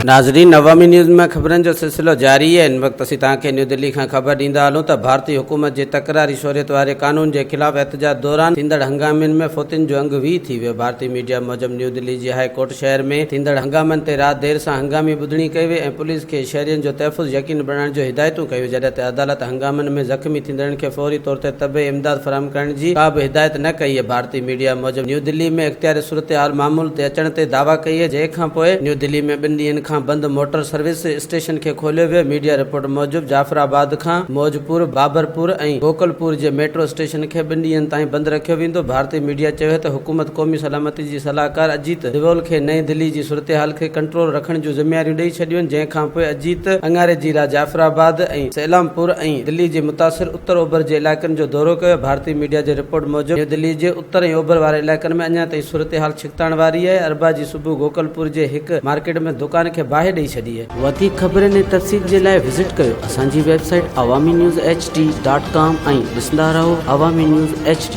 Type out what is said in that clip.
ناظرين عوامي نيوز ۾ خبرن جو سلسلو جاري آهي هن وقت اسين توهان کي نيو دلي کان خبر ڏيندا هلون ته ڀارتي حڪومت جي تڪراري شهريت واري قانون جي خلاف احتجاج دوران ٿيندڙ هنگامين ۾ فوتين جو انگ 20 ٿي ويو ڀارتي ميڊيا موجب نيو دلي جي هاء ڪورٽ شهر ۾ ٿيندڙ هنگامن تي رات دير سان هنگامي ٻڌڻي ڪئي وئي ۽ پوليس کي شهرين جو تحفظ يقيني بڻائڻ جون هدايتون ڪيون جڏهن ته عدالت هنگامن ۾ زخمي ٿيندڙن کي فوري طور تي طبي امداد فراهم ڪرڻ جي ڪا به هدايت نه ڪئي. ڀارتي ميڊيا موجب نيو دلي ۾ اختياري صورتحال معمول تي اچڻ تي دعويٰ ڪئي جنهن کانپوء نيو دلي ۾ ٻن ڏينهن کان بند موٽر سروس اسٽيشن کي کوليو ويو. ميڊيا رپورٽ موجب جعفر آباد کان موجپور، بابرپور ۽ گوڪلپور جي ميٽرو اسٽيشن کي ٻن ڏينهن تائين بند رکيو ويندو. ڀارتي ميڊيا چيو ته حڪومت قومي سلامتي جي صلاحڪار اجيت ڊوول کي نئين دلي جي صورتحال کي ڪنٽرول رکڻ جون ذميواريون ڏئي ڇڏيون جنهن کانپوء اجيت اڱاري جي رات جعفر آباد ۽ سيلامپور ۽ دلي جي متاثر اتر اوڀر جي علائقن جو دورو ڪيو. ڀارتي ميڊيا جي رپورٽ موجب نيو دلي جي اتر ۽ اوڀر واري علائقن ۾ اڃا تائين صورتحال ڇڪتاڻ واري آهي. اربع جي صبح گوڪلپور جي هڪ مارڪيٽ ۾ دڪان کي باهه ڏئي ڇڏي. وڌيڪ خبرن ۽ تفصيل جي لاء وزٽ ڪيو اسان جي website Awami news H D dot com ۽ ڏسندا رهو عوامي نيوز ايڇ ڊي.